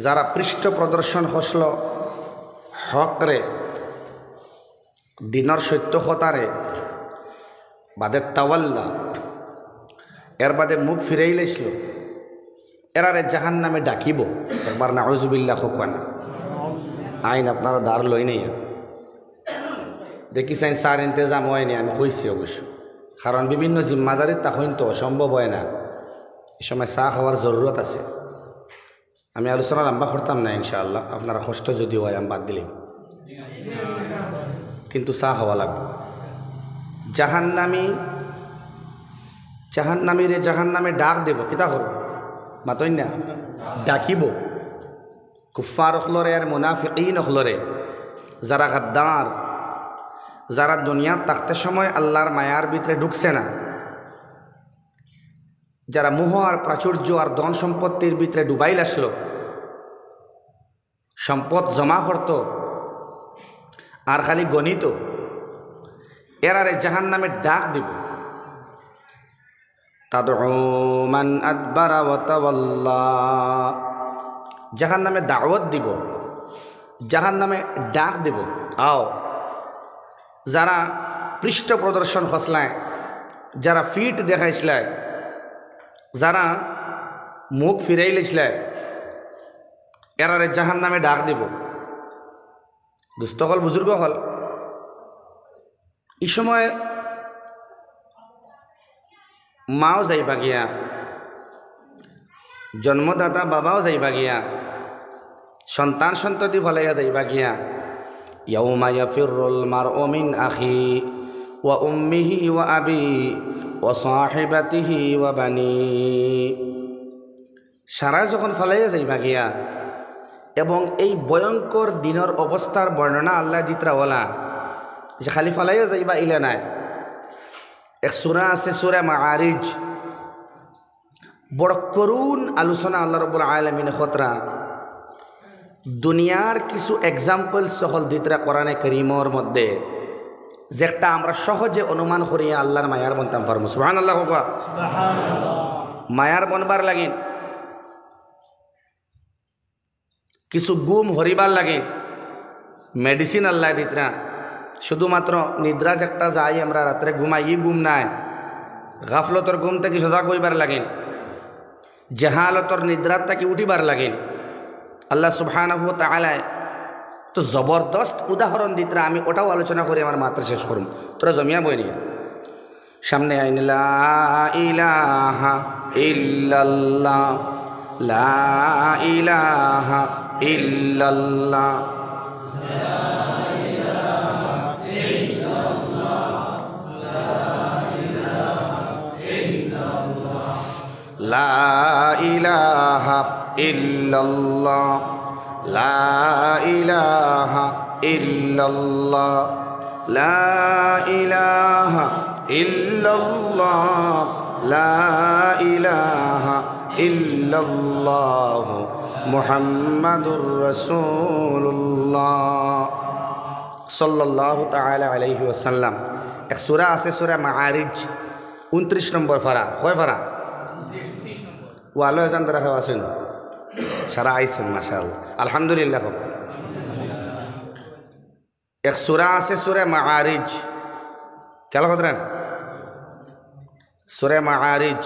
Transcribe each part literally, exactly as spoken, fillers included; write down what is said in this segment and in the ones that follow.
যারা পৃষ্ঠ প্রদর্শন করছিল হকরে, দিনর সত্য কথারে, বাদে তাওয়াল্লা, এর বাদে মুখ ফিরাইলাইছিল, এরারে জাহান্নামে ডাকিবো। একবার নাউজুবিল্লাহ কউক্কা না। আইন আপনারা দাঁড় লই নাই। দেখি চাইন চার ইন্তেজাম অয়নি, আমি কইছি অবশ্য, কারণ বিভিন্ন জিম্মাদারিত থাকইন তো সম্ভব অয় না। এই সময় চা খাওয়ার জরুরত আছে। আমি আলোচনা লম্বা করতাম না ইনশাআল্লাহ, আপনারা কষ্ট যদি অয় আমি বাদ দিলাম, কিন্তু চা খাওয়া লাগবো। জাহান্নামী, জাহান্নামীরে জাহান্নামে ডাক দেব, কিতা করব? মাতইন না, ডাকিব। কুফফার অকলরে আর মুনাফিকিন অকলরে, যারা গাদ্দার, যারা দুনিয়াত থাকতে সময় আল্লাহর মায়ার ভিতরে ঢুকছে না, যারা মোহ আর প্রাচুর্য আর ধন সম্পত্তির ভিতরে ডুবাইল আসলো, সম্পদ জমা করত আর খালি গণিত, এরারে জাহান্নামে ডাক দিব। তাদউ মান আদবারা ওয়া তাওয়াল্লা। জাহান্নামে দাওয়াত দিব, জাহান্নামে ডাক দিব, আও। যারা পৃষ্ঠ প্রদর্শন করছলায়, যারা পিঠ দেখাইছলায়, যারা মুখ ফিরাইলাইছলায়, এরারে জাহান্নামে ডাক দিব। দোস্ত অকল, বুজুর্গ অকল, ই সময় মাও যাইবা গিয়া, জন্মদাতা বাবাও যাইবা গিয়া, সন্তান সন্ততি ফালাইয়া যাইবা গিয়া। ইয়াউমা ইয়াফিরুল মারউ মিন আখি ওয়া উম্মিহি ওয়া আবি ওয়া সাহিবাতিহি ওয়া বানি। সারা যখন ফালাইয়া যাইবা গিয়া, এবং এই ভয়ঙ্কর দিনর অবস্থার বর্ণনা আল্লাহ দিতরা ওলা, যে খালি ফালাইয়া যাইবা ইলা নায়। এক সূরা আছে, সূরা মাআরিজ, বড় করুণ আলোচনা আল্লাহ রাব্বুল আলামিনে করতরা। দুনিয়ার কিছু example অকল দিতরা কোরআনে করিমর মধ্যে, যেটা আমরা সহজে অনুমান করিয়া আল্লাহর মায়ার বনতাম পারমু। সুবহানাল্লাহ কউক্কা। মায়ার বনবার লাগিন, কিছু ঘুম হরিবার লাগিন medicine আল্লাহ দিতরা। শুধুমাত্র নিদ্রা যেটা যাই আমরা রাত্রে ঘুমাই, ই ঘুম নায়, গাফলতর ঘুম থাকি সজাগ অইবার লাগিন, জেহালতর নিদ্রা থাকি উঠিবার লাগিন। আল্লাহ সুবহানাহু ওয়া তাআলায় তো জবরদস্ত উদাহরণ দিতরা, আমি ওটাও আলোচনা করি আমার মাত্র শেষ করুম। তোরা জমিয়া বই নিয়া সামনে আইন, লা ইলাহা ইল্লাল্লাহ, লা ইলাহা ইল্লাল্লাহ। লা ইলাহা ইল্লাল্লাহ, লা ইলাহা ইল্লাল্লাহ, লা ইলাহা ইল্লাল্লাহ, লা ইলাহা ইল্লাল্লাহ, মুহাম্মাদুর রাসূলুল্লাহ সাল্লাল্লাহু তাআলা আলাইহি ওয়াসাল্লাম। এক সূরা আছে, সূরা মাআরিজ, ঊনত্রিশ নম্বর পারা। কয় পারা? ওয়ালো এজান তারা কেউ আছেন? সারা আইছেন, মাশাআল্লাহ, আলহামদুলিল্লাহ। এক সূরা আছে, সূরা মাআরিজ, খেয়াল করতেন, সূরা মাআরিজ,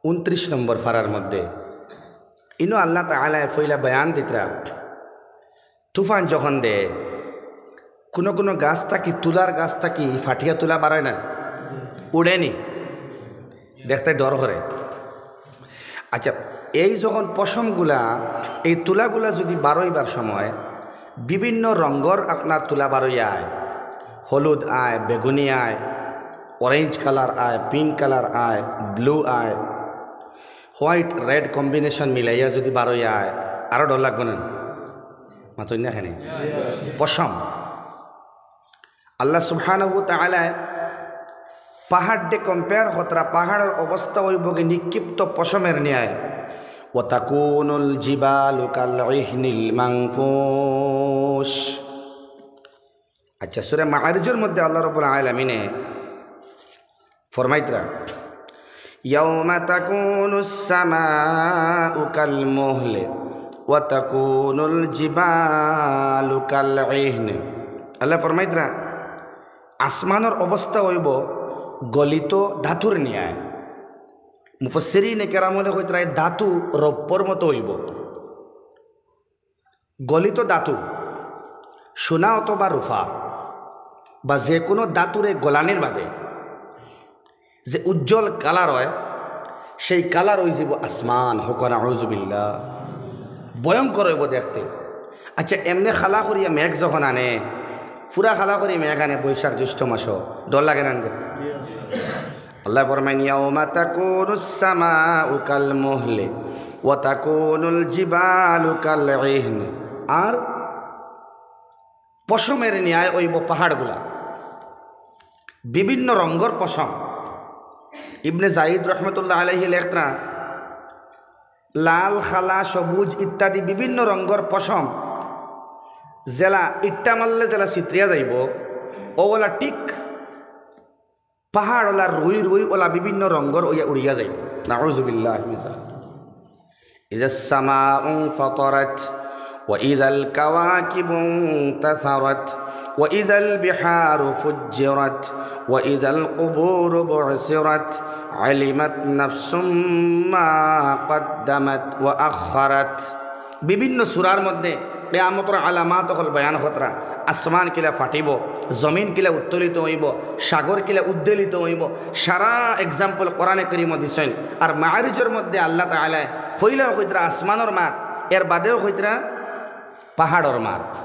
ঊনত্রিশ নম্বর পারার মধ্যে। ইনো আল্লাহ তাআলায় পয়লা বয়ান দিতরা, তুফান যখন দে, কুনু কুনু গাছ থাকি, তুলার গাছ থাকি ফাটিয়া তুলা বারয় না, উড়েনি, দেখতে ডর করে। আচ্ছা, এই যখন পশমগুলা, এই তুলাগুলা যদি বারইবার সময় বিভিন্ন রঙর আপনার তুলা বারইয়া আয়, হলুদ আয়, বেগুনি আয়, orange colour আয়, pink colour আয়, blue আয়, white red combination মিলাইয়া যদি বারইয়া আয়, আরো ডর লাগবো না? মাতইন না কেনে? পশম। আল্লাহ সুবহানাহু ওয়া তাআলায় পাহাড় দে compare করতরা, পাহাড়র অবস্থা অইবো কি নিক্ষিপ্ত পশমের ন্যায়। ওয়া তাকুনুল জিবালু কাল ইহনিল মানফুশ। আচ্ছা, সূরা মাআরিজর মধ্যে আল্লাহ রাব্বুল আলামিনে ফরমাইতরা, ইয়াউমা তাকুনুস সামাউ কাল মুহলি, ওয়া তাকুনুল জিবালু কাল ইহন। আল্লায় ফরমাইতরা, আসমানর অবস্থা অইবো গলিত ধাতুর নিয়ায়। মুফাসসিরিনে কেরাম অকলে কইতরা, ই ধাতু রৌপ্যর মতো অইবো। গলিত ধাতু, সোনা অথবা রূপা, বা যেকুনু ধাতুরে গলানির বাদে যে উজ্জ্বল কালার অয়, সেই কালার অইযিবো আসমান। কউক্কা নাউজুবিল্লাহ। ভয়ংকর অইবো দেখতে। আচ্ছা, এমনে কালা করিয়া মেঘ যখন আনে, পুরা কালা করি মেঘ আনে বৈশাখ জ্যৈষ্ঠ মাসো, ডর লাগে না দেখতে? আল্লায় ফরমাইন, ইয়াউমা তাকুনুস সামাউ কাল মুহলি ওয়া তাকুনুল জিবালু কাল ইহন। আর পশমের নিয়ায় অইবো পাহাড়গুলা, বিভিন্ন রঙর পশম। ইবনে জাইদ রহমতুল্লাহ আলাইহি লেখরা, লাল, কালা, সবুজ ইত্যাদি বিভিন্ন রঙর পশম যেলা ইট্টা মারলে যেলা ছিতরিয়া যাইবো, অউ অলা ঠিক পাহাড় অলা রুই রুই অলা বিভিন্ন রঙর অইয়া উড়িয়া যাইবো। নাউজুবিল্লাহ মিন যালিক। ইযাস সামাউ ইনফাতারাত, ওয়া ইযাল কাওয়াকিবু ইনতাসারাত, ওয়া ইযাল বিহারু ফুজ্জিরাত, ওয়া ইযাল কুবুরু বুসিরাত, আলিমাত নাফসুম মা কাদ্দামাত ওয়া আখখারাত। বিভিন্ন সূরার মধ্যে কিয়ামতর আলামাত অকল বয়ান করতরা, আসমান কিলা ফাটিবো, জমিন কিলা উত্তোলিত অইবো, সাগর কিলা উদ্বেলিত অইবো, সারা example কোরআনে করিমো দিছইন। আর মাআরিজর মধ্যে আল্লাহ তাআলায় পয়লাও কইতরা আসমানর মাত, এর বাদেও কইতরা পাহাড়র মাত।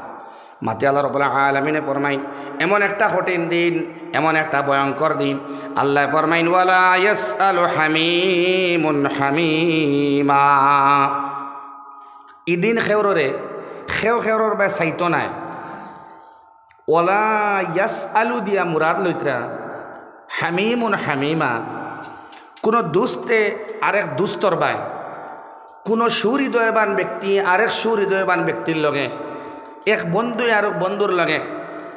মাতে আল্লাহ রাব্বুল আলামিনে ফরমাইন, এমন একটা কঠিন দিন, এমন একটা ভয়ংকর দিন। আল্লায় ফরমাইন, ওয়ালা ইয়াসআলু হামিমুন হামিমা। ইদিন কেউররে, কেউ কেউরর বায় চাইতো নায়। ওয়ালা ইয়াসআলু দিয়া মুরাদ লইতরা হামিমুন হামিমা। কুনু দুস্তে আরেক দুস্তর বায়, কুনু সুহৃদয়বান ব্যক্তি আরেক সুহৃদয়বান ব্যক্তির লগে, এক বন্ধুয়ে আরেক বন্ধুর লগে,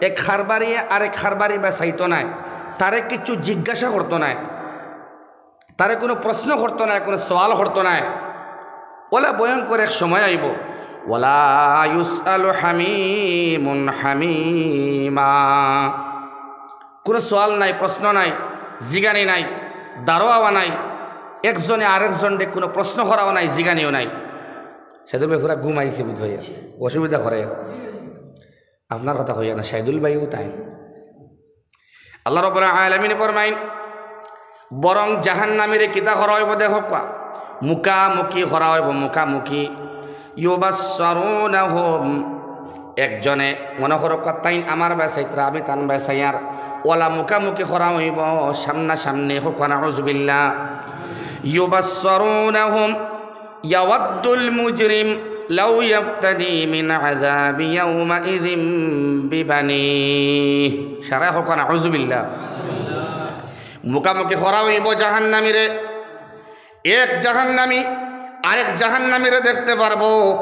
এক কারবারিয়ে আরেক কারবারির বায় চাইতো নায়, তারে কিচ্ছু জিজ্ঞাসা করতো নায়। তারে কুনু প্রশ্ন করতো নায়, কুনু সওয়াল করতো নায়। অলা ভয়ংকর এক সময় আইবো। ওয়ালা ইউসআলু হামিমুন হামিমা। কুনু সওয়াল নাই, প্রশ্ন নাই, জিগানি নাই, দাঁড়াওয়া নাই, একজনে আরেকজনরে কুনু প্রশ্ন করাও নাই, জিগানিও নাই। সাইদুল ভাই পুরা ঘুমাইছে বুঝ ভাইয়া, অসুবিধা করে। আপনার কথা কইয়া না, সাইদুল ভাইও তাই। আল্লাহ রাব্বুল আলামিন ফরমাইন, বরং জাহান্নামীরে কিতা করা অইবো দেখউক্কা, মুখামুখি করা অইবো, মুখামুখি। ইউবাসসারুনাহুম, একজনে মনো করউক্কা তাইন আমার বায় চাইতরা, আমি তান বায় চাইয়ার, অলা মুখামুখি করা অইবো, সামনাসামনি, কউক্কা নাউজুবিল্লাহ। ইউবাসসারুনাহুম, ইয়াওয়াদ্দুল মুজরিম লাউ ইয়াফতাদি মিন আযাবি ইয়াউমাইযিন বিবানিহি। সারা কউক্কা নাউজুবিল্লাহ। মুখামুখি করা অইবো জাহান্নামীরে। এক জাহান্নামী আরেক জাহান্নামীরে দেখতে পারবো,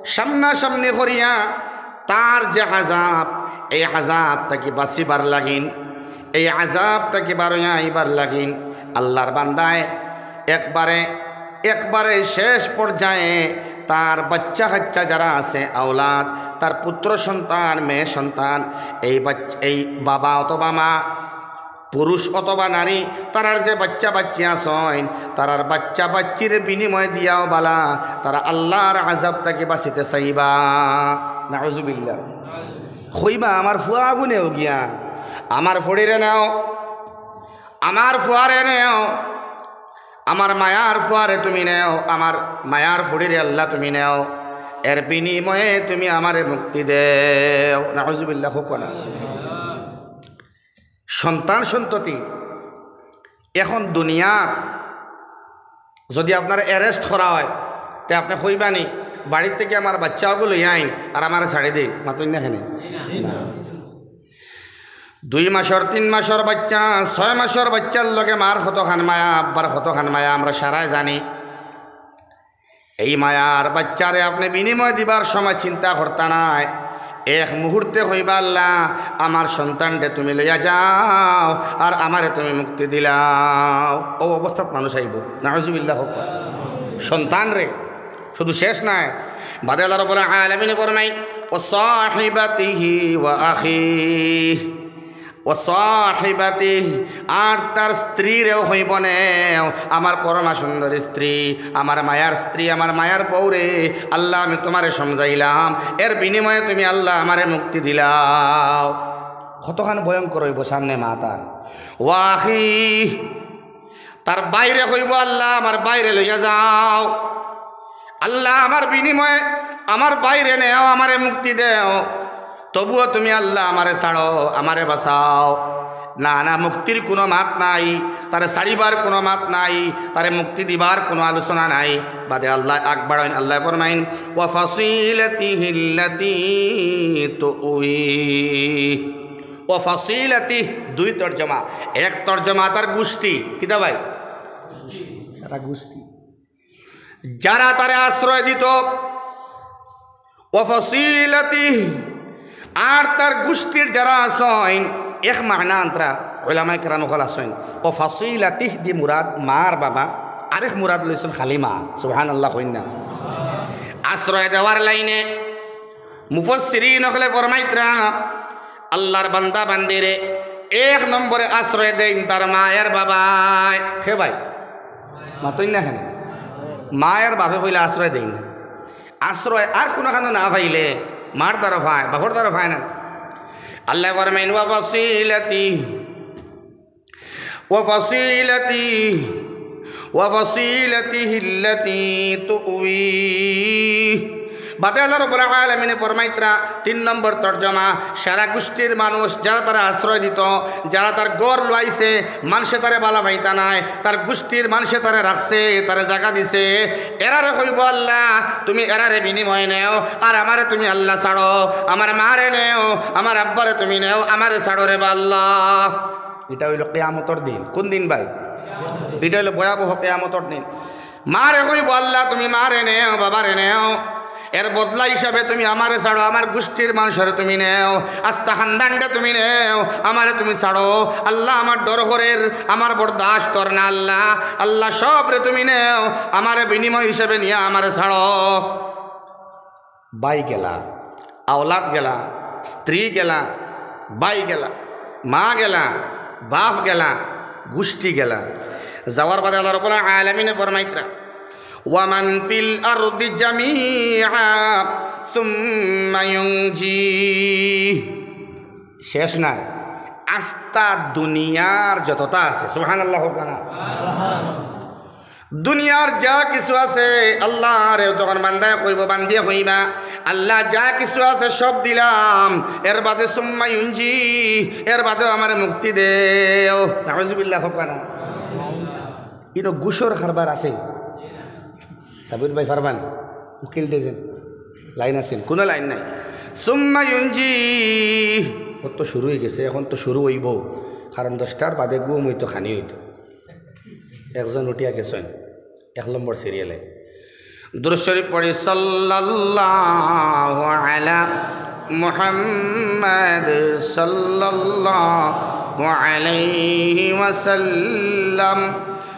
সামনাসামনি করিয়া। তার যে আযাব, এই আযাব থাকি বাঁচিবার লাগিন, এই আযাব থাকি বারইয়া আইবার লাগিন, আল্লাহর বান্দায় একবারে, একবারে শেষ পর্যায়ে তার বাচ্চা কাচ্চা যারা আছে, আওলাদ, তার পুত্র সন্তান, মেয়ে সন্তান, এই বাচ-, এই বাবা অথবা মা, পুরুষ অথবা নারী, তারার যে বাচ্চা বাচ্চি আছইন, তারার বাচ্চা বাচ্চির বিনিময় দিয়াও বালা, তারা আল্লাহর আযাব থাকি বাঁচিতে চাইবা। নাউজুবিল্লাহ। কইবা, আমার ফুয়া আগুনেও গিয়া, আমার ফুড়িরে নেও, আমার ফুয়ারে নেও, আমার মায়ার ফুয়ারে তুমি নেও, আমার মায়ার ফুড়িরে আল্লাহ তুমি নেও, এর বিনিময়ে তুমি আমারে মুক্তি দেও। নাউজুবিল্লাহ, কউক্কা না। সন্তান সন্ততি এখন দুনিয়ার যদি আপনারে arrest করা অয়, তে আপনে কইবা নি, "বাড়িত থাকি আমার বাচ্চাগু লইয়া আইন আর আমারে ছাড়ি দেইন"? মাতইন না কেনে? দুই মাসর, তিন মাসর বাচ্চা, ছয় মাসর বাচ্চার লগে মার কতখান মায়া, আব্বার কতখান মায়া, আমরা সারায় জানি। এই মায়ার বাচ্চারে আপনে বিনিময় দিবার সময় চিন্তা করতা নায়, এক মুহূর্তে কইবা, "আল্লাহ, আমার সন্তানরে তুমি লইয়া যাও, আর আমারে তুমি মুক্তি দিলাও।" অউ অবস্থাত মানুষ আইবো, নাউজুবিল্লাহ কউক্কা। সন্তানরে, শুধু শেষ নায়, বাদে আল্লাহ রাব্বুল আলামিনে ফরমাইন, "ওয়া সাহিবাতিহি ওয়া আখিহি, ওয়া সাহিবাতিহি", আর তার স্ত্রীরেও কইবো নেও, "আমার পরমা সুন্দর স্ত্রী, আমার মায়ার স্ত্রী, আমার মায়ার বউরে, আল্লাহ আমি তুমারে সমঝাইলাম, এর বিনিময়ে তুমি আল্লাহ আমারে মুক্তি দিলাও।" কতখান ভয়ঙ্কর অইবো সামনে মা তার। "ওয়া আখিহি", তার ভাইরে কইবো, "আল্লাহ, আমার ভাইরে লইয়া যাও। আল্লাহ, আমার বিনিময়ে আমার ভাইরে নেও, আমারে মুক্তি দেও। তবুও তুমি, আল্লাহ, আমারে ছাড়ো, আমারে বাঁচাও।" না, না, মুক্তির কুনু মাত নাই, তারে ছাড়িবার কুনু মাত নাই, তারে মুক্তি দিবার কুনু আলোচনা নাই। বাদে আল্লাহ আকবার অইন, আল্লাহ ফরমাইন, "ওয়া ফাসিলাতিহিল্লাতি তুউই।" "ওয়া ফাসিলাতিহি", দুই তর্জমা। এক তর্জমা তার গুষ্টি, কিতা ভাই? তার গুষ্টি। যারা তারে আশ্রয় দিত, "ওয়া ফাসিলাতিহি", আর তার গুষ্টির যারা আছইন, এক মানা আন্তরা উলামায়ে কেরাম অকল আছইন, "ওয়া ফাসিলাতিহি" দি মুরাদ মার বাবা, আরেক মুরাদ লইছইন খালি মা। সুবহানাল্লাহ কইন না। আশ্রয় দেওয়ার লাইনে মুফাসসিরিন অকলে ফরমাইতরা, আল্লাহর বান্দা বান্দিরে এক নম্বরে আশ্রয় দেইন তার মায়ার বাবায়। হে ভাই, মাতইন না কেনে? মায়ার বাপে কইলে আশ্রয় দেইন না। আশ্রয় আর কুনুখানো না পাইলে মার দ্বারা পায়, বাপর দ্বারা পায় না। আল্লাহ ফরমাইন, "ওয়া ফাসিলাতিহি, ওয়া ফাসিলাতিহি, ওয়া ফাসিলাতিহিল্লাতি তুউই।" বাদে আল্লাহ রাব্বুল আলামিনে ফরমাইতরা, তিন নম্বর তর্জমা, সারা গুষ্টির মানুষ যারা তারে আশ্রয় দিত, যারা তার ঘর লুয়াইছে, মানষে তারে বালা পাইতা নায়, তার গুষ্টির মানষে তারে রাখছে, তারে জাগা দিছে, এরারে কইবো, "আল্লাহ, তুমি এরারে বিনিময়ে নেও, আর আমারে তুমি, আল্লাহ, ছাড়ো, আমার মারে নেও, আমার আব্বারে তুমি নেও, আমারে ছাড়ো রে বা আল্লাহ।" ইটা অইলো কিয়ামতর দিন। কুন দিন ভাই? ইটা অইলো ভয়াবহ কিয়ামতর দিন। মারে কইবো, "আল্লাহ, তুমি মারে নেও, বাবারে নেও, এর বদলা হিসাবে তুমি আমারে ছাড়ো, আমার গুষ্টির মানষরে তুমি নেও, আস্তা খান্দানরে তুমি নেও, আমারে তুমি ছাড়ো। আল্লাহ, আমার ডর করের, আমার বরদাস্ত অর না, আল্লাহ, আল্লাহ, সবরে তুমি নেও, আমারে বিনিময় হিসাবে নিয়া আমারে ছাড়ো।" ভাই গেলা, আওলাদ গেলা, স্ত্রী গেলা, ভাই গেলা, মা গেলা, বাপ গেলা, গুষ্টি গেলা। যাওয়ার বাদে আল্লাহ রাব্বুল আলামিনে ফরমাইতরা, "ওয়া মান ফিল আরদি জামিআ সুম্মা ইউনজিহি।" শেষ নাই, আস্তা দুনিয়ার যততা আছে, সুবহানাল্লাহ কউক্কা না। দুনিয়ার যা কিছু আছে, আল্লাহরে যখন বান্দায় কইবো, বান্দিয়ে কইবা, "আল্লাহ, যা কিছু আছে সব দিলাম, এর বাদে সুম্মা ইউনজিহি, এর বাদেও আমারে মুক্তি দেও।" নাউজুবিল্লাহ কউক্কা না। ইনো ঘুষর কারবার আছে। সাবির ভাই ফারমান, উকিল দেজেন, লাইন আছেন, কুনু লাইন নাই। সুম্মা ইউনজিহি, অউ তো শুরু অইগেছে, এখন তো শুরু অইবো, কারণ দশটার বাদে ঘুম অইতো, খানি অইতো। একজন উঠিয়া গেছইন এক নম্বর সিরিয়ালে। দুরূদ শরীফ পড়ি, সাল্লাল্লাহু আলা মুহাম্মাদ সাল্লাল্লাহু আলাইহি ওয়াসাল্লাম,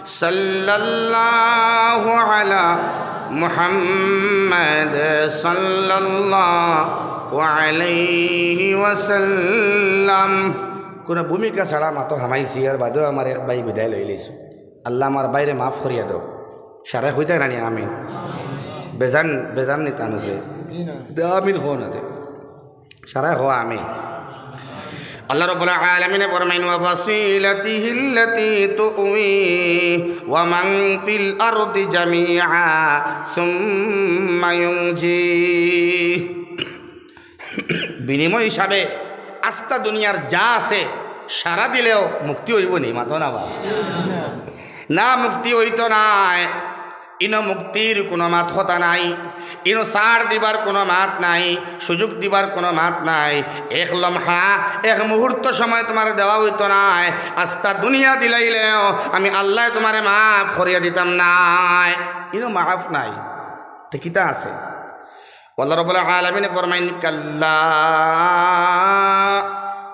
সাল্লাল্লাহু আলা মুহাম্মাদ সাল্লাল্লাহু আলাইহি ওয়াসাল্লাম। কুনু ভূমিকা ছাড়া মাতো হামাইছি, এর বাদেও আমার এক ভাই বিদায় লইলিছো। আল্লাহ আমার ভাইরে মাফ করিয়া দেও। সারায় কইতায় নানি আমিন? বেজান, বেজান নিতা নুরে। তে আমিন কও না তে। সারায় কও আমিন। আল্লাহ রাব্বুল আলামিনে ফরমাইন, "ওয়া ফাসিলাতিহিল্লাতি তুউই ওয়া মান ফিল আরদি জামিআ সুম্মা ইউনজিহি।" বিনিময় হিসাবে আস্তা দুনিয়ার যা আছে সারা দিলেও মুক্তি অইবো নি? মাতো না বা। না, মুক্তি অইতো নায়। ইনো মুক্তির কুনু মাত কথা নাই, ইনো ছাড় দিবার কুনু মাত নাই, সুযোগ দিবার কুনু মাত নাই। এক লমহা, এক মুহূর্ত সময় তুমারে দেওয়া অইতো নায়। আস্তা দুনিয়া দিলাইলেও আমি আল্লায় তুমারে মাফ করিয়া দিতাম নায়, ইনো মাফ নাই। তে কিতা আছে? আল্লাহ রাব্বুল আলামিনে ফরমাইন, "কাল্লা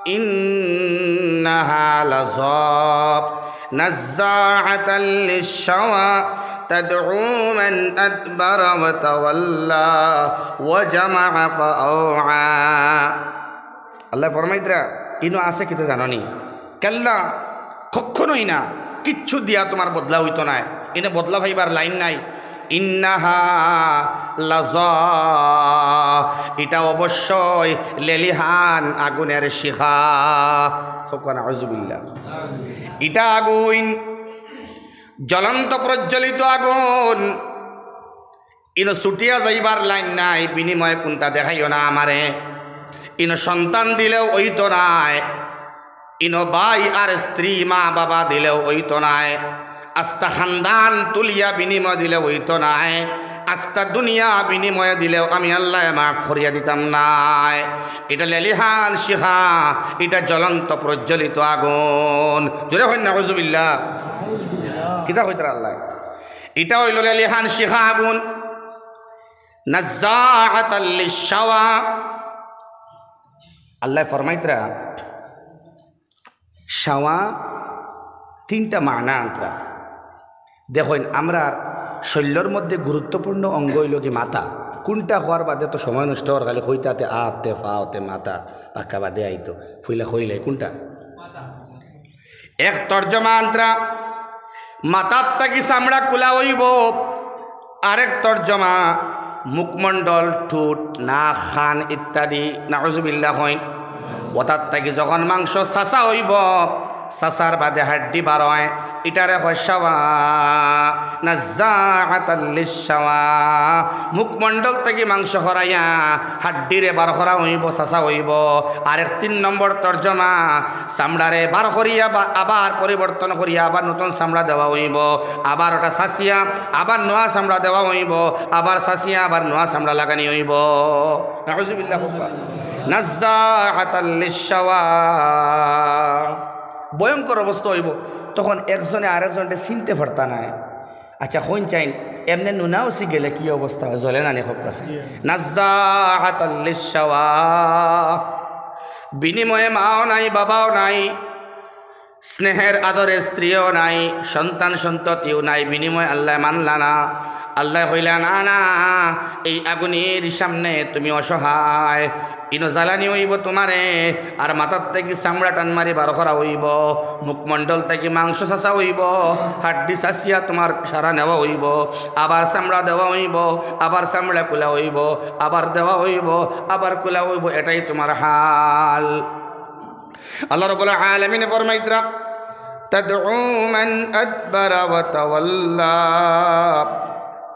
ইন্নাহা লাযা, নাজ্জাআতাল লিশশাওয়া, تدعو من أدبر وتولى وجمع فأوعى। আল্লায় ফরমাইতরা, ইনো আছে কিতা জানো নি? কাল্লা, কখনোই না। কিচ্ছু দিয়া তুমার বদলা অইতো নায়। ইনো বদলা পাইবার লাইন নাই। ইন্নাহা লাযা, ইটা অবশ্যই লেলিহান আগুনের শিখা। কউক্কা নাউজুবিল্লাহ। ইটা আগুন, জ্বলন্ত প্রজ্বলিত আগুন। ইনো ছুটিয়া যাইবার লাইন নাই, বিনিময়ে কুন্তা দেখাইও না আমারে। ইনো সন্তান দিলেও অইতো নায়, ইনো ভাই আর স্ত্রী, মা বাবা দিলেও অইতো নায়, আস্তা খানদান তুলিয়া বিনিময় দিলেও অইতো নায়, আস্তা দুনিয়া বিনিময়ে দিলেও আমি আল্লায় মাফ করিয়া দিতাম নায়। ইটা লেলিহান শিখা, ইটা জ্বলন্ত প্রজ্বলিত আগুন। জোরে কইন নাউজুবিল্লাহ। কিতা কইতরা আল্লায়? ইটা অইলো লেলিহান শিখা আগুন। নাজ্জাআতাল লিশশাওয়া। আল্লায় ফরমাইতরা, শাওয়া তিনটা মানা আনতরা। দেখইন, আমরার শরীলর মধ্যে গুরুত্বপূর্ণ অঙ্গ অইলো গি মাথা। কুনটা কওয়ার বাদে তো সময় নষ্ট অর, খালি কইতাতে আত, তে পাও, তে মাথা, বাক্কা বাদে আইতো। পয়লা কইলাই কুনটা? এক তর্জমা আনতরা, মাথার থাকি চামড়া খুলা অইবো। আরেক তর্জমা, মুখমণ্ডল, ঠুট, নাক, কান ইত্যাদি। নাউজুবিল্লাহ কইন। অতার থাকি যখন মাংস চাচা অইবো, চাচার বাদে হাড্ডি বারয়, ইটারে কয় শাওয়া, নাজ্জাআতাল লিশশাওয়া। মুখমণ্ডল থাকি মাংস হরাইয়া হাড্ডিরে বার করা অইবো, চাচা অইবো। আরেক তিন নম্বর তর্জমা, চামড়ারে বার করিয়া বা আবার পরিবর্তন করিয়া আবার নতুন চামড়া দেওয়া অইবো, আবার অটা চাচিয়া আবার নুয়া চামড়া দেওয়া অইবো, আবার চাচিয়া আবার নুয়া চামড়া লাগানি অইবো। নাউজুবিল্লাহ। নাজ্জাআতাল লিশশাওয়া। ভয়ঙ্কর অবস্থা অইবো, তখন একজনে আরেকজনরে চিনতে পারতা নায়। আচ্ছা, কইন চাইন, এমনে নুনা অসি গেলে কি অবস্থা অয়? জ্বলে না নি? কউক্কা চাইন। নাজ্জাআতাল লিশশাওয়া। বিনিময়ে মাও নাই, বাবাও নাই, স্নেহের আদরে স্ত্রীও নাই, সন্তান সন্ততিও নাই, বিনিময়ে আল্লায় মানলা না। আল্লায় কইলা, "না, না, এই আগুনের সামনে তুমি অসহায়।" ইনো জ্বালানি অইবো তুমারে, আর মাথার থাকি চামড়া টান মারি বার করা অইবো, মুখমণ্ডল থাকি মাংস চাচা অইবো, হাড্ডি চাচিয়া তুমার সারা নেওয়া অইবো, আবার চামড়া দেওয়া অইবো, আবার চামড়া খুলা অইবো, আবার দেওয়া অইবো, আবার খুলা অইবো, এটাই তুমার হাল। আল্লাহ রাব্বুল আলামিনে ফরমাইতরা, "তাদউ মান আদবারা ওয়া তাওয়াল্লা।"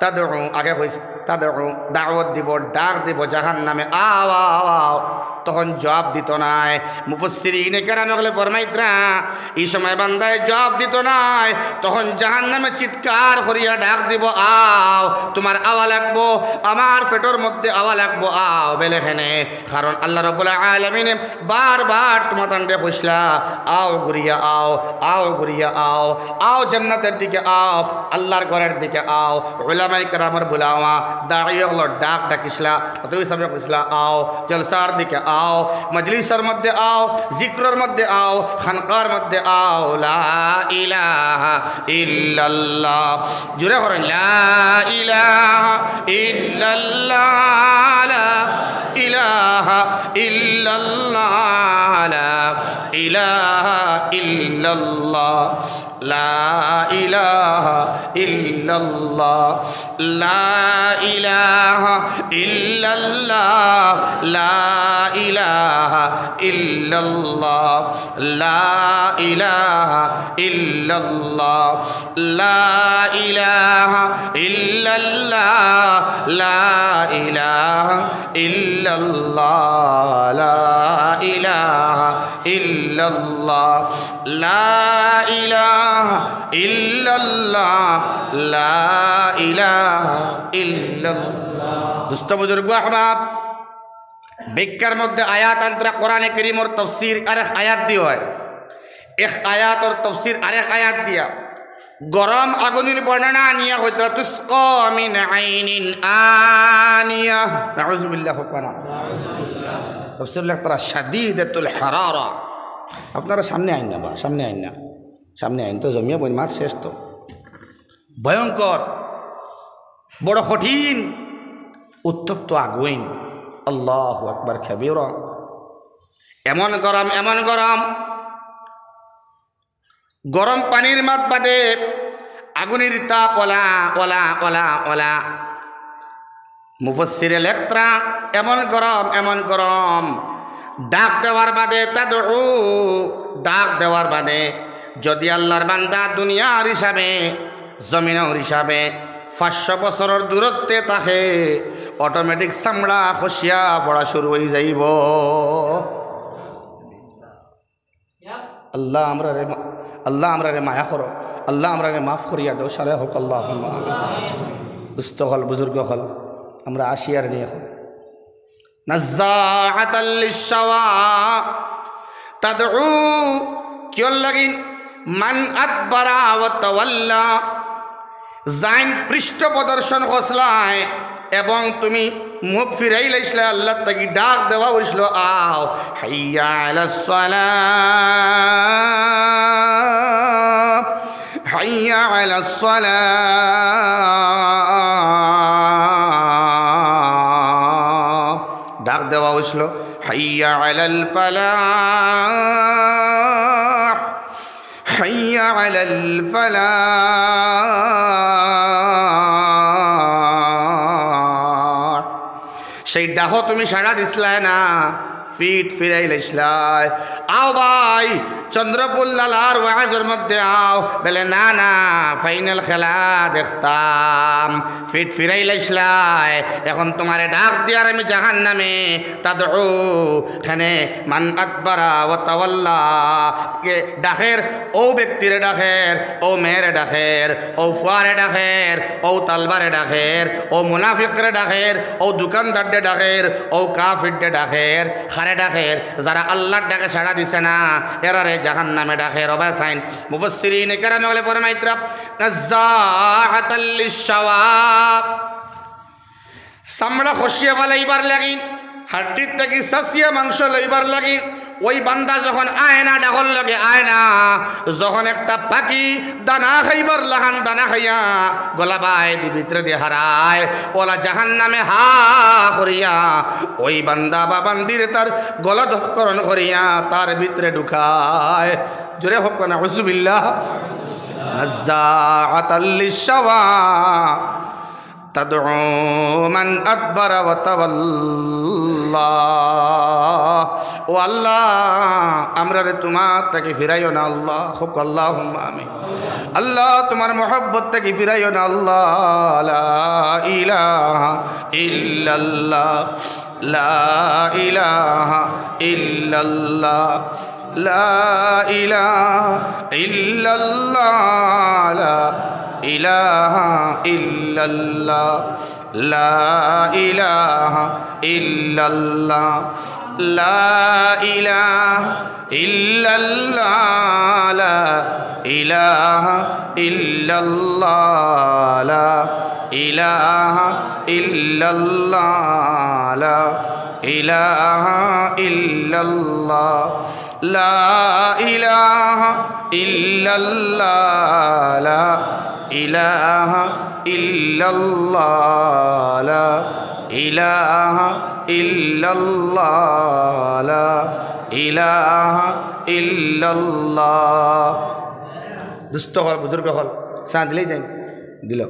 তাদউ, আগে কইছি, তাদউ, দাওয়াত দিবো, ডাক দিবো জাহান্নামে, "আও, আও, আও।" তখন জবাব দিতো নায়। মুফাসসিরিনে কেরামে অকলে ফরমাইতরা, ই সময় বান্দায় জবাব দিতো নায়, তখন জাহান্নামে চিৎকার করিয়া ডাক দিবো, "আও, তুমার আওয়া লাগবো, আমার পেটর মধ্যে আওয়া লাগবো, আও, বেলে কেনে।" কারণ আল্লাহ রাব্বুল আলামিনে বারবার তুমাতানরে কইছলা, "আও ঘুরিয়া আও, আও ঘুরিয়া আও, আও জান্নাতের দিকে আও, আল্লাহর ঘরের দিকে আও।" উলামায়ে কেরামর বুলাওয়া, দায়ী অকলর ডাক ডাকিছলা, অত হিসাবে কইছলা, "আও, জলসার দিকে আও, মজলিসর মধ্যে আও, জিক্রর মধ্যে আও, খানকার মধ্যে আও, লা ইলাহা ইল্লাল্লাহ।" জোরে কইন, "লা ইলাহা ইল্লাল্লাহ, লা ইলাহা ইল্লাল্লাহ, লা ইলাহা ইল্লাল্লাহ, লা ইলাহা ইল্লাল্লাহ, লা ইলাহা ইল্লাল্লাহ, লা ইলাহা ইল্লাল্লাহ, লা ইলাহা ইল্লাল্লাহ।" লা ইলাহা ইল্লাল্লাহ, লা ইলাহা ইল্লাল্লাহ, লা ইলাহা ইল্লাল্লাহ, লা ইলাহা ইল্লাল্লাহ, লা ইলাহা ইল্লাল্লাহ। দোস্ত বুজুর্গ আহবাব, ব্যাখ্যার মধ্যে আয়াত আনতরা কোরআনে করিমর তফসির আরেক আয়াত দি অয়, এক আয়াতর তফসির আরেক আয়াত দিয়া। গরম আগুনের বর্ণনা আনিয়া কইতরা, "তুসকা মিন আইনিন আনিয়া।" নাউজুবিল্লাহ, কউক্কা না। তফসির লেখতরা শাদীদাতুল হারারা। আপনারা সামনে আইন না বা, সামনে আইন না। সামনে আইন তো জমিয়া বইন মাত শেষ তো। ভয়ঙ্কর বড় কঠিন উত্তপ্ত আগুন। আল্লাহু আকবার কাবীরা। এমন গরম, এমন গরম, গরম পানির মাত বাদে আগুনের তাপ অলা, অলা, অলা, অলা। মুফাসসিরে লেখরা, এমন গরম, এমন গরম, ডাক দেওয়ার বাদে, তাদউ, ডাক দেওয়ার বাদে যদি আল্লাহর বান্দা দুনিয়ার হিসাবে, জমিনর হিসাবে পাঁচশো বছরর দূরত্বে থাকে, automatic চামড়া খসিয়া পড়া শুরু অই যাইবো। আল্লাহ আমরারে মা-, আল্লাহ আমরারে মায়া করো, আল্লাহ আমরারে মাফ করিয়া দেও, সারে হক আল্লাহুম্মা আমিন। দুস্ত অকল, বুজুর্গ অকল, আমরা আসি আর নি অখন। নাজ্জাআতাল লিশশাওয়া, তাদউ, কিয়র লাগিন? মান আদবারা ওয়া তাওয়াল্লা, যাইন পৃষ্ঠ প্রদর্শন করছলায় এবং তুমি মুখ ফিরাইলাইছলায়, আল্লাহ থাকি ডাক দেওয়া অইছিল, আও, হাইয়া আলাস সালাহ, হাইয়া আলাস সালাহ, ডাক দেওয়া অইছিল, হাইয়া আলাল ফালাহ, হাইয়া আলাল ফালাহ। সেই ডাকো তুমি সাড়া দিছলায় না, ফিট ফিরাইলাইছলায়। আও ভাই, চন্দ্রপুর লালার ওয়াজর মধ্যে আও, বলে, না, না, final খেলা দেখতাম। ফিট ফিরাইলাইছলায়, এখন তুমারে ডাক দিয়ার আমি জাহান্নামে। তাদউ, কেনে মান আদবারা ওয়া তাওয়াল্লা, কে ডাকের, অউ ব্যক্তিরে ডাকের, অউ মেয়েরে ডাকের, অউ ফুয়ারে ডাকের, অউ তালবারে ডাকের, অউ মুনাফিকরে ডাকের, অউ দোকানদাররে ডাকের, অউ কাফিররে ডাকের, কারে ডাকের? যারা আল্লাহর ডাকে সাড়া দিছে না, এরারে জাহান্নামে ডাকের। ও ভাই সাইন, মুফাসসিরিনে কেরামে অকলে ফরমাইতরা, নাজ্জাআতাল লিশশাওয়া, চামড়া খসিয়া ফালাইবার লাগিন, হাড্ডির থাকি চাচিয়া মাংস লইবার লাগিন, ওই বান্দা যখন আয় না, ডাকর লগে আয় না, যখন একটা পাখি দানা খাইবার লাখান দানা খাইয়া গলা বায়দি ভিতরেদি হারায়, অলা জাহান্নামে হা করিয়া ওই বান্দা বা বান্দিরে তার গলাধঃকরণ করিয়া তার ভিতরে ঢুকায়। জোরে হক না, নাউজুবিল্লাহ। নাজ্জাআতাল লিশশাওয়া। তাদউ মান আদবারা ওয়া তাওয়াল্লা। ও আল্লাহ, আমরারে তুমার থাকি ফিরাইও না আল্লাহ। হক আল্লাহুম্মা আমিন। আল্লাহ, তুমার মহব্বত থাকি ফিরাইও না আল্লাহ। লা ইলাহা ইল্লাল্লাহ, লা ইলাহা ইল্লাল্লাহ। لا إله إلا الله، لا إله إلا الله، لا إله إلا الله، لا إله إلا الله، لا إله إلا الله، لا إله إلا الله، لا إله إلا الله، لا إله إلا الله، لا إله إلا الله، لا إله إلا الله، لا إله إلا الله। দুস্ত অকল, বুজুর্গ অকল, চা দিলেই যাই, দিল।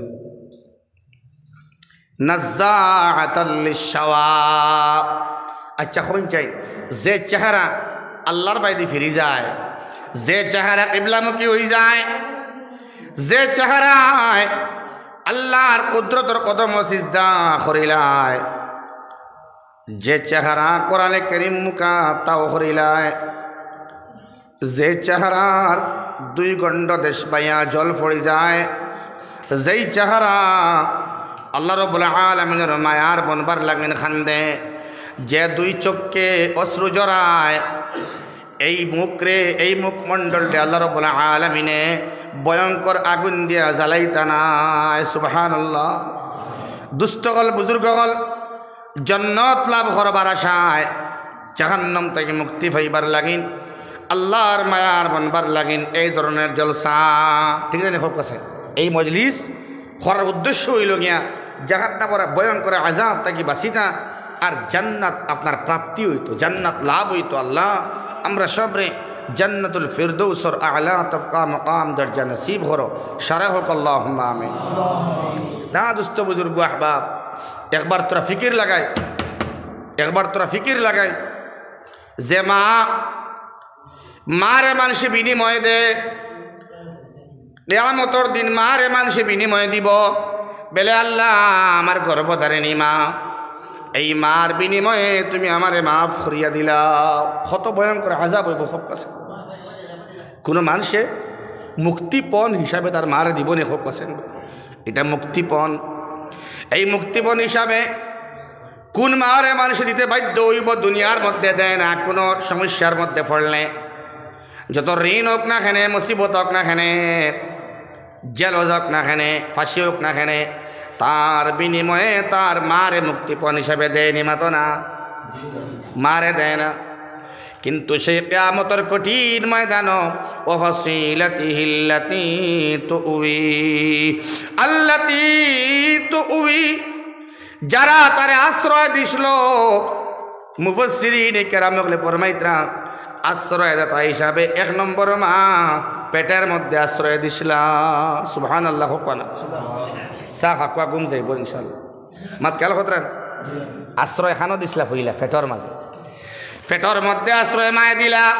নাজ্জাআতাল লিশশাওয়া। আচ্ছা, কইন চাই, যে চেহারা আল্লাহর বায়দি ফিরি যায়, যে চেহারা কিবলামুখী অই যায়, যে চেহারায় আল্লাহর কুদরতর কদমো সিজদা করিলায়, যে চেহারা কোরআনে করিম মুখা তাও করিলায়, যে চেহারার দুই গণ্ড দেশ বাইয়া জল পড়ি যায়, যেই চেহারা আল্লাহ রাব্বুল আলামিনর মায়ার বনবার লাগিন কান্দে, যে দুই চক্ষে অশ্রু ঝরায়, এই মুখরে, এই মুখমণ্ডলরে আল্লাহ রাব্বুল আলামিনে ভয়ঙ্কর আগুন দিয়া জ্বালাইতা নায়। সুবহানাল্লাহ। দুস্ত অকল, বুজুর্গ অকল, জন্নত লাভ করবার আশায়, জাহান্নাম থাকি মুক্তি পাইবার লাগিন, আল্লাহর মায়ার বনবার লাগিন এই ধরনের জলসা, ঠিক আছে নি? হক আছে। এই মজলিস করার উদ্দেশ্য অইলো গিয়া জাহান্নামর ভয়ঙ্কর আযাব থাকি বাঁচিতা, আর জান্নাত আপনার প্রাপ্তি অইতো, জান্নাত লাভ অইতো। আল্লাহ, আমরা সবরে জান্নাতুল ফিরদৌসর আলা তবকা মকাম দরজা নসিব করো। সারা হোক আল্লাহুম্মা আমিন। না দোস্ত বুজুর্গ আহবাব, একবার তোরা ফিকির লাগাই, একবার তোরা ফিকির লাগাই, যে মা, মারে মানষে বিনিময় দে, কিয়ামতর দিন মারে মানষে বিনিময় দিব, বেলে, "আল্লাহ, আমার গর্ভধারিণী মা, এই মার বিনিময়ে তুমি আমারে মাফ করিয়া দিলাও।" কত ভয়ঙ্কর আযাব অইবো, হক আছে। কুনু মানষে মুক্তিপণ হিসাবে তার মারে দিবো নে, হক আছে। ইটা মুক্তিপণ। এই মুক্তিপণ হিসাবে কুন মারে মানষে দিতে বাধ্য অইবো? দুনিয়ার মধ্যে দেয় না, কুনু সমস্যার মধ্যে পড়লে, যত ঋণ হোক না কেনে, মুসিবত হোক না কেনে, জেল হোক না কেনে, ফাঁসি হোক না কেনে, তার বিনিময়ে তার মারে মুক্তিপণ হিসাবে দেয় নি, মাতো না, মারে দেয় না। কিন্তু সেই কিয়ামতর কঠিন ময়দানো, "ওয়া ফাসিলাতিহিল্লাতি তুউই, আল্লাতি তুউই", যারা তারে আশ্রয় দিছিল, মুফাসসিরিনে কেরাম অকলে ফরমাইতরা, আশ্রয়দাতা হিসাবে এক নম্বর মা, পেটের মধ্যে আশ্রয় দিছিলা। সুবহানাল্লাহ, কও না? চা খাক্কা, ঘুম যাইবো ইনশাআল্লাহ। মাত খেয়াল করতরা? আশ্রয় খানো দিছিলা ফইলা, পেটর মাঝে। পেটর মধ্যে আশ্রয় মায়ে দিলা।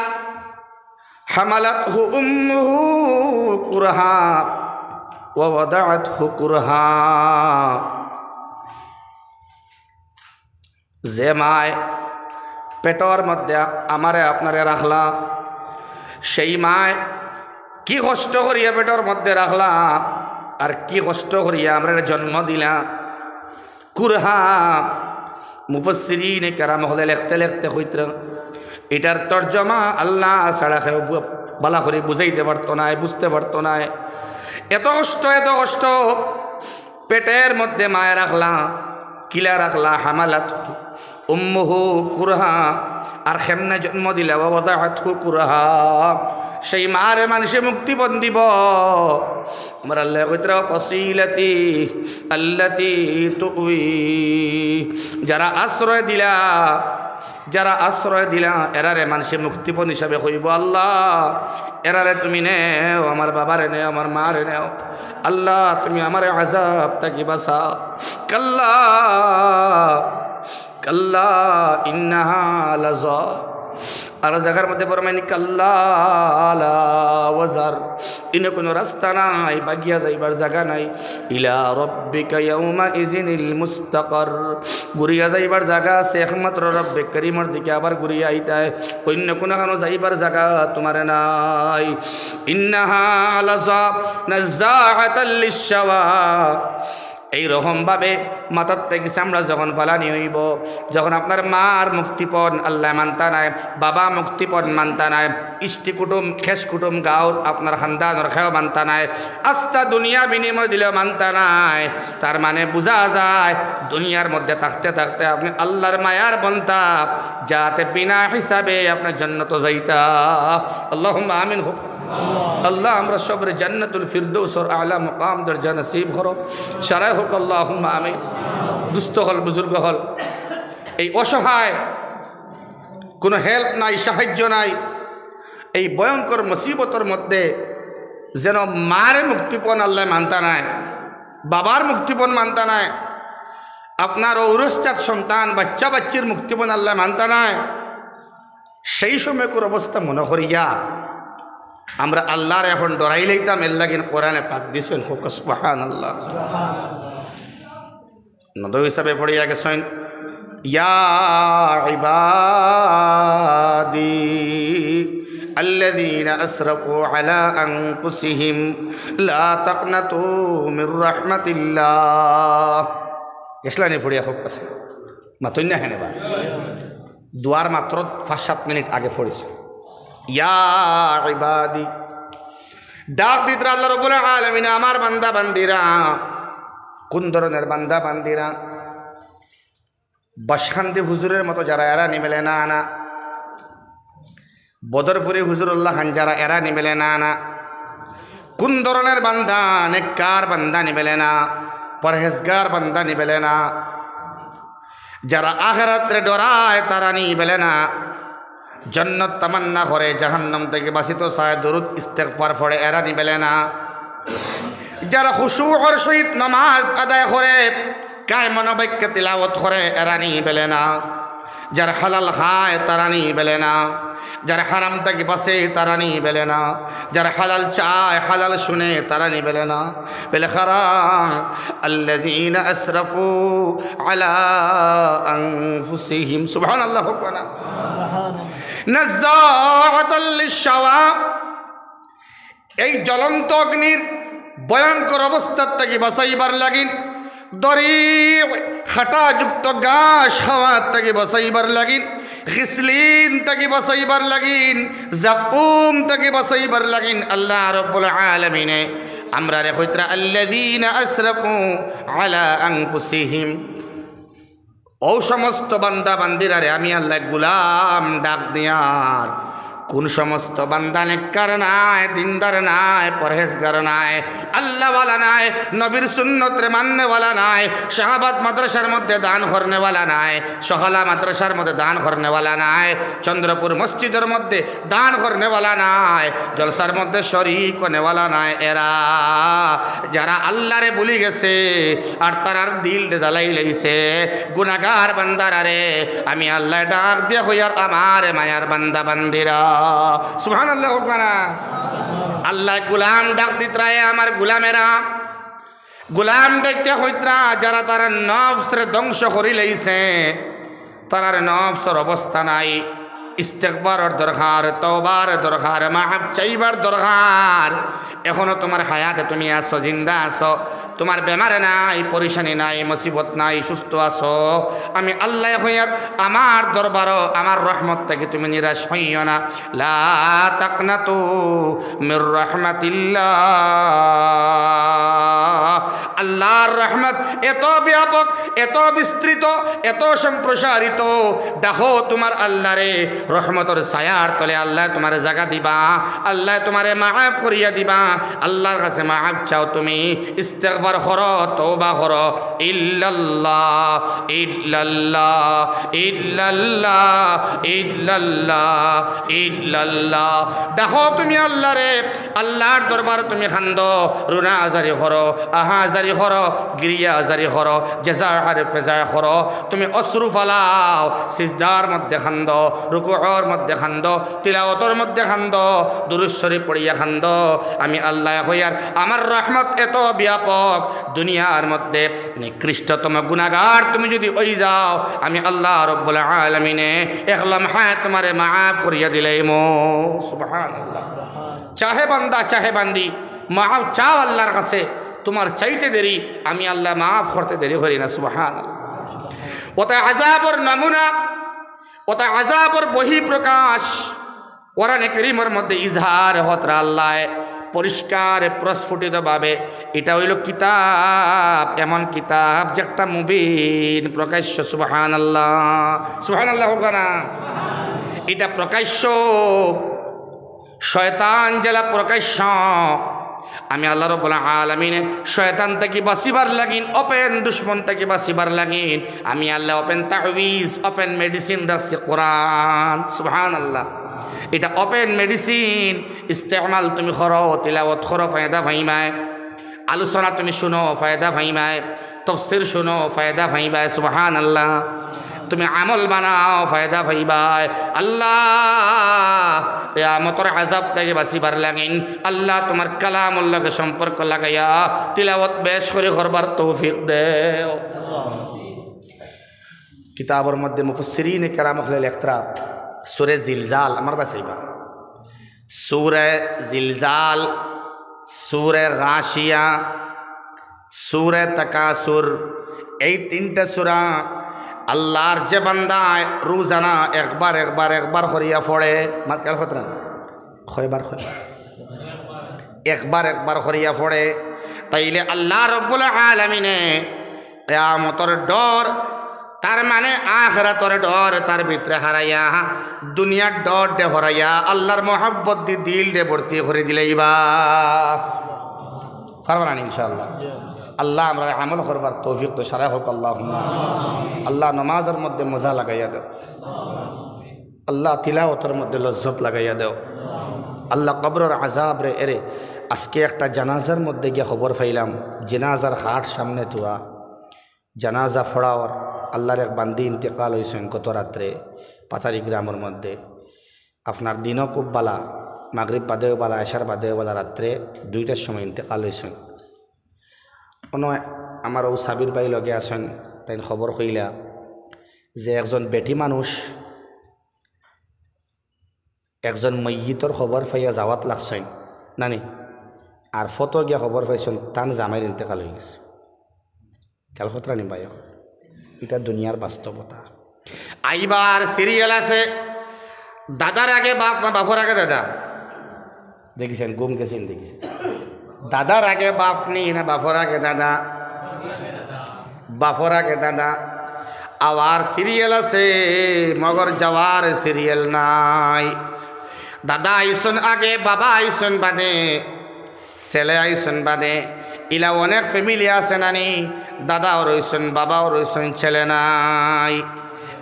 হামালাতহু উম্মুহু কুরহা ওয়া ওয়াদাআতহু কুরহা। যে মায় পেটর মধ্যে আমারে আপনারে রাখলা, সেই মায় কি কষ্ট করিয়া পেটর মধ্যে রাখলা, আর কি কষ্ট করিয়া আমরারে জন্ম দিলা। কুরহা, মুফাসসিরিনে কেরাম অকলে লেখতে লেখতে কইতরা, ইটার তর্জমা আল্লাহ ছাড়া কেউ বু-, ভালা করি বুঝাইতে পারতো নায়, বুঝতে পারতো নায়। এত কষ্ট, এত কষ্ট, পেটের মধ্যে মায় রাখলা, কিলা রাখলা, হামালাত উম্মুহু কুরহা, আর কেমনে জন্ম দিলা, ওয়া ওয়াদাআতহু কুরহা, সেই মারে মানষে মুক্তিপণ দিবো। আমার আল্লায় কইতরা, "ফাসিলাতি আল্লাতি তুউই।" যারা আশ্রয় দিলা, যারা আশ্রয় দিলা, এরারে মানষে মুক্তিপণ হিসাবে কইবো, "আল্লাহ, এরারে তুমি নেও, আমার বাবারে নেও, আমার মারে নেও। আল্লাহ, তুমি আমারে আযাব থাকি বাঁচাও।" কাল্লা, কাল্লা ইন্নাহা লাযা। আর জাগার মধ্যে ফরমাইন, "কাল্লা লা ওয়াজার।" ইনো কুনু রাস্তা নাই, ভাগিয়া যাইবার জাগা নাই। "ইলা রাব্বিকা ইয়াউমা ইযিনিল মুস্তাকার।" ঘুরিয়া যাইবার জাগা আছে একমাত্র রব্বে করিমর দিকে, আবার ঘুরিয়া আইতায়, অইন্য কুনুখানো যাইবার জাগা তুমারে নাই। "ইন্নাহা লাযা নাযাআতাল লিশশাওয়া।" এই রকম ভাবে মাথার থাকি চামড়া যখন ফালানি অইবো, যখন আপনার মার মুক্তিপণ আল্লায় মানতা নায়, বাবা মুক্তিপণ মানতা নায়, ইষ্টি কুটুম, খেশ কুটুম, গাউর আপনার খানদানর কেউ মানতা নায়, আস্তা দুনিয়া বিনিময় দিলেও মানতা নায়, তার মানে বুঝা যায় দুনিয়ার মধ্যে থাকতে থাকতে আপনে আল্লার মায়ার বন্তা, যাতে বিনা হিসাবে আপনে জন্নতো যাইতা। আল্লাহুম্মা আমিন হোক। আল্লাহ, আমরা সবরে জান্নাতুল ফিরদৌসর আলা মুকাম দরজা নসিব করো। সারাই হোক, আল্লাহুম্মা আমিন। দুস্থ অকল, বুজুর্গ অকল, এই অসহায়, কুনু help নাই, সাহায্য নাই, এই ভয়ঙ্কর মুসিবতর মধ্যে যেন মারে মুক্তিপণ আল্লায় মানতা নায়, বাবার মুক্তিপণ মানতা নায়, আপনার ঔরসজাত সন্তান, বাচ্চা বাচ্চির মুক্তিপণ আল্লায় মানতা নায়, সেই সময়কুর অবস্থা মনো করিয়া আমরা আল্লারে এখন ডরাইলাইতাম, এরলাগি কোরআনে পাক দিছইন, হোক সুবহানাল্লাহ। নদী হিসাবে পড়িয়া গেছইন, ইয়া ইবাদি আল্লাযীনা আসরাফু আলা আনফুসিহিম লা তাকনাতু মির রাহমাতিল্লাহ। গেছলানি পড়িয়া, হোক আছে। মাতইন না কেনে বা? দোয়ার মাত্র পাঁচ সাত মিনিট আগে পড়ছি। ইয়া ইবাদি, ডাক দিতরা আল্লাহ রাব্বুল আলামিন, আমার বান্দা বান্দিরা। কোন ধরনের বান্দা বান্দিরা? বাসকান্দি হুজুরের মতো যারা এরা নিবেলে না না, বদরপুরি হুজুরুল্লাহ খান যারা এরা নিবেলে না না। কোন ধরনের বান্দা? নেককার বান্দা নিবেলে না। পরহেজগার বান্দা নি বেলে না। যারা আখেরাতরে ডরায় তারা নি বেলে না। জন্নত তামান্না করে, জাহান্নাম থাকি বাঁচিতো চায়, দুরুদ ইস্তেগফার পড়ে, এরা নি বেলে না। যারা খুশুর সহিত নামাজ আদায় করে, কায় মনোবাক্যে তিলাওয়াত করে, এরা নি বেলে না। যারা হালাল খায় তারা নি বেলে না। যারা হারাম থাকি বাঁচে তারা নি বেলে না। যারা হালাল চায়, হালাল শুনে, তারা নি বেলে না। বেলে কারা? আল্লাযীনা আসরাফু আলা আনফুসিহিম। সুবহানাল্লাহ, হোক না? নাজ্জাআতাল লিশশাওয়া। এই জ্বলন্ত অগ্নির ভয়ঙ্কর অবস্থার থাকি বাঁচাইবার লাগিন, দড়ি কাঁটাযুক্ত ঘাস খাওয়ার থাকি বাঁচাইবার লাগিন, গিসলিন থাকি বাঁচাইবার লাগিন, জাকুম থাকি বাঁচাইবার লাগিন আল্লাহ রাব্বুল আলামিনে আমরারে কইতরা, আল্লাযীনা আসরাফু আলা আনফুসিহিম। ও সমস্ত বান্দা বান্দিরারে আমি আল্লাহ গুলাম ডাক দিয়ার। কোন সমস্ত বান্দা নেককার নায়, দিনদার নায়, পরহেজগার নায়, আল্লাহওয়ালা নায়, নবীর সুন্নতরে মাননেওয়ালা নায়, শাহাবাদ মাদ্রাসার মধ্যে দান করনেওয়ালা নায়, সকালা মাদ্রাসার মধ্যে দান করনেওয়ালা নায়, চন্দ্রপুর মসজিদর মধ্যে দান করনেওয়ালা নায়, জলসার মধ্যে শরিক অনেওয়ালা নায়, এরা যারা আল্লাহরে ভুলি গেছে আর তারার দিলরে জ্বালাই লাইছে, গুনাগার বান্দারারে আমি আল্লাহ ডাক দিয়া কইয়ার, আমারে মায়ার বান্দা বান্দিরা। সুবহানাল্লাহ, হোক না? আল্লাহ গুলাম ডাক দিতরা, এ আমার গুলামেরা। গুলাম ডাকিয়া কইতরা, যারা তারার নফসরে ধ্বংস করি লাইছে, তারার নফসর অবস্থা নাই, ইস্তেগফারর দরকার, তওবার দরকার, মাফ চাইবার দরকার। এখনো তোমার হায়াতে তুমি আছো, জিন্দা আছো, তোমার বেমারে নাই, পরেশানি নাই, মুসিবত নাই, সুস্থ আছো। আমি আল্লাহ কইয়ার, আমার দরবারো আমার রহমত থাকি তুমি নিরাশ হইও না। লা তাকনাতু মির রাহমাতিল্লাহ। আল্লাহর রহমত এত ব্যাপক, এত বিস্তৃত, এত সম্প্রসারিত। ডাকো তোমার আল্লাহরে, রহমতর ছায়ার তলে আল্লাহ তোমারে জাগা দিবা, আল্লাহ তোমারে মাফ করিয়া দিবা। আল্লাহর কাছে মাফ চাও তুমি, ইস্তেগফার করো, তওবা করো। ইল্লাল্লাহ, ইল্লাল্লাহ, ইল্লাল্লাহ, ইল্লাল্লাহ, ইল্লাল্লাহ। ডাকো তুমি আল্লাহরে, আল্লাহর দরবার তুমি কান্দো, রুনা আজারি করো, আহা আজারি করো, গিরিয়া আজারি করো, জেজা আর ফেজা করো। তুমি অশ্রু ফালাও, সিজদার মধ্যে কান্দো, রুকুর মধ্যে কান্দো, তিলাওয়াতর মধ্যে কান্দো, দুরূদ শরীফ পড়িয়া কান্দো। আমি আল্লাহ কইয়ার, আমার রহমত এত ব্যাপক, দুনিয়ার মধ্যে নিকৃষ্টতম গুনাগার তুমি যদি অই যাও, আমি আল্লাহ রব্বুল আলামিনে এক লমহায় তোমারে মাফ করিয়া দিলাইমু। সুবহানাল্লাহ। চাহে বান্দা, চাহে বান্দি, মাফ চাও আল্লাহর কাছে, তোমার চাইতে দেরি, আমি আল্লাহ মাফ করতে দেরি করি না। সুবহানাল্লাহ। ওটা আযাবর নমুনা, ওটা আযাবর বহিঃপ্রকাশ। কোরআনে করিমর মধ্যে ইজহার হতরা আল্লাহ পরিষ্কার প্রস্ফুটিতভাবে, এটা হইল কিতাব, এমন কিতাব যেটা মুবিন, প্রকাশ্য। সুবহানাল্লাহ, সুবহানাল্লাহ হোক না? এটা প্রকাশ্য। শয়তান যেলা প্রকাশ্য, আমি আল্লাহ রব্বুল আলামিনে শয়তান থাকি বাঁচিবার লাগিন, ওপেন দুশমন থাকি বাঁচিবার লাগিন আমি আল্লাহ ওপেন তাবিজ, ওপেন মেডিসিন রাখছি কোরআন। সুবহানাল্লাহ। এটা ওপেন মেডিসিন, ইস্তেমাল তুমি করো, তিলাওয়াত করো, ফায়দা পাইবায়। আলোচনা তুমি শুনো, ফায়দা পাইবায়। তফসির শুনো, ফায়দা পাইবায়। সুবহানাল্লাহ। তুমি আমল বানাও, ফায়দা পাইবায়। আল্লাহ, কিয়ামতর আযাব থাকি বাঁচিবার লাগিন আল্লাহ তোমার কালামর লগে সম্পর্ক লাগাইয়া তিলাওয়াত বেশ করি করবার তৌফিক দেও। কিতাবর মধ্যে মুফাসসিরিনে কেরাম অকলে লেখরা, সূরা জিলজাল, আমার বাসাইবা, সূরা জিলজাল, সূরা গাশিয়া, সূরা তাকাসুর, এই তিনটা সূরা আল্লাহর যে বান্দায় রোজানা একবার, একবার, একবার করিয়া পড়ে, মাত খেয়াল করতরা? কয়বার, কয়বার? একবার, একবার করিয়া পড়ে, তাইলে আল্লাহ রব্বুল আলামিনে কিয়ামতর ডর, তার মানে আখিরাতর ডর তার ভিতরে হারাইয়া, দুনিয়ার ডর দে হরাইয়া, আল্লাহর মহব্বত দি দিলরে ভর্তি করি দিলাইবা। পারবা না ইনশাআল্লাহ? আল্লাহ আমরারে আমল করবার তৌফিক দেও, সারা হোক আল্লাহ। আল্লাহ নমাজর মধ্যে মজা লাগাইয়া দেও, আল্লাহ তিলাওতর মধ্যে লজ্জত লাগাইয়া দেও, আল্লাহ কবরর আজাবরে এরে। আজকে একটা জানাজার মধ্যে গিয়া খবর পাইলাম, জানাজার খাট সামনে থুয়া, জানাজা পড়াওর, আল্লাহর এক বান্দি ইন্তেকাল অইছইন গত রাত্রে পাতারি গ্রামর মধ্যে। আপনার দিনও খুব বালা, মাগরিব বাদেও বালা, এশার বাদেও বালা, রাত্রে দুইটার সময় ইন্তেকাল অইছইন। অনো আমার অউ সাবির ভাই লগে আছইন, তাইন খবর কইলা যে একজন বেটি মানুষ একজন মইয়িতর খবর পাইয়া যাওয়াত লাগছইন, নানি? আর ফতো গিয়া খবর পাইছইন তান জামাইর ইন্তেকাল অইগেছে। খেয়াল কররা নি ভাই, ইটা দুনিয়ার বাস্তবতা। আইবার সিরিয়াল আছে, দাদার আগে বাপ না বাপর আগে দাদা? দেখিছইন, ঘুম গেছইন, দেখিছইন। দাদার আগে বাপ নি না বাপর আগে দাদা? বাপর আগে দাদা। আওয়ার সিরিয়াল আছে, মগর যাওয়ার সিরিয়াল নাই। দাদা আইছইন আগে, বাবা আইছইন বাদে, ছেলে আইছইন বাদে। ইলা অনেক ফ্যামিলি আছে নানি, দাদাও রইছইন, বাবাও রইছইন, ছেলে নাই।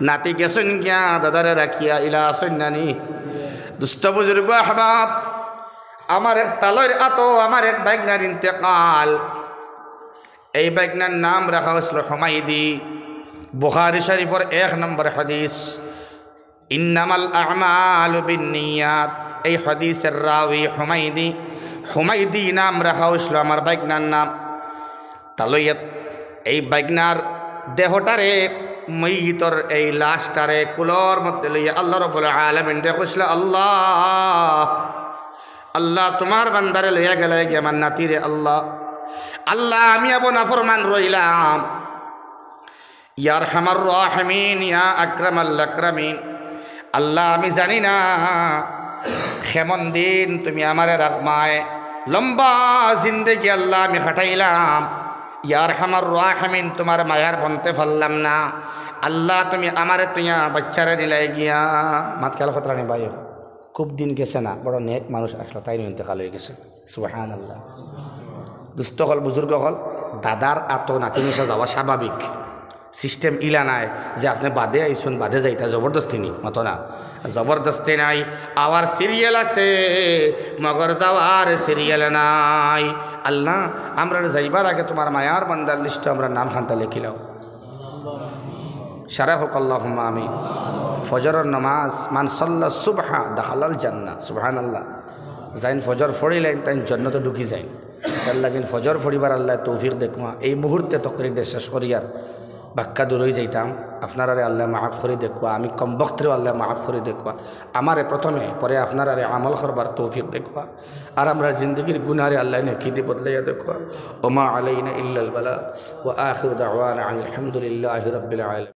নাতি গেছইন গিয়া দাদারে রাখিয়া, ইলা আছইন নানি। দুস্ত বুজুর্গ আহবাব, আমার এক তালইর আতো আমার এক ভাইগ্নার ইন্তেকাল। এই ভাইগ্নার নাম রাখা অইছিল হুমাইদি। বুখারী শরীফর এক নম্বর হাদিস, "ইন্নামাল আমালু বিন্নিয়াত।" এই হাদিসর রাবি হুমাইদি। হুমাইদি নাম রাখা অইছিল আমার ভাইগ্নার নাম। তালইয়াত এই ভাইগ্নার দেহটারে, মইয়িতর এই লাশটারে কুলর মধ্যে লইয়া আল্লাহ রাব্বুল আলামিনরে কইছিল, "আল্লাহ, আল্লাহ, তুমার বান্দারে লইয়া গেলায় গি আমার নাতিরে আল্লাহ। আল্লাহ, আমি আবু নাফরমান রইলাম।" ইয়া আরহামার রাহিমিন, ইয়া আকরামাল আকরামিন। আল্লাহ, আমি জানি না কেমন দিন তুমি আমারে রাখবায়। লম্বা জিন্দেগি আল্লাহ আমি খাটাইলাম। ইয়া আরহামার রাহিমিন, তুমার মায়ার বনতে পারলাম না। আল্লাহ, তুমি আমারে তুইয়া বাচ্চারে নিলায় গিয়া। মাত খেয়াল কররা নি ভাই, খুব দিন গেছে না, বড় নেক মানুষ আছলা, তাইন ইন্তেকাল অইগেছে। সুবহানাল্লাহ। দুস্ত অকল, বুজুর্গ অকল, দাদার আতো নাতি নিশা যাওয়া স্বাভাবিক। সিস্টেম ইলা নায় যে আপনে বাদে আইছইন, বাদে যাইতা, জবরদস্তি নি, মতো না, জবরদস্তি নাই। আওয়ার সিরিয়াল আছে, মগর যাওয়ার সিরিয়াল নাই। আল্লাহ, আমরার যাইবার আগে তুমার মায়ার বান্দার লিস্টো আমরার নাম খান্তা লেখিলাও। সারা হোক আল্লাহুম্মা আমিন। ফজরর নামাজ, মান সাল্লা সুবহা দাখালাল জান্নাহ। সুবহানাল্লাহ। যাইন ফজর পড়িলাইন, তাইন জন্নতো ঢুকি যাইন। তার লাগিন ফজর পড়িবার আল্লাহ তৌফিক দেখুয়া। এই মুহূর্তে তকরির শেষ করিয়ার বাক্কা দূর অই যাইতাম। আপনারারে আল্লাহ মাফ করি দেখুয়া, আমি কমবখতরেও আল্লাহ মাফ করি দেখুয়া। আমারে প্রথমে, পরে আপনারারে আমল করবার তৌফিক দেখুয়া। আর আমরার জিন্দেগির গুনারে আল্লাহ নেকিদি বদলাইয়া দেখুয়া। ওমা আলাইনা ইল্লাল বালাগ। ওয়া আখিরু দাওয়ানা আনিল হামদুলিল্লাহি রাব্বিল আলামিন।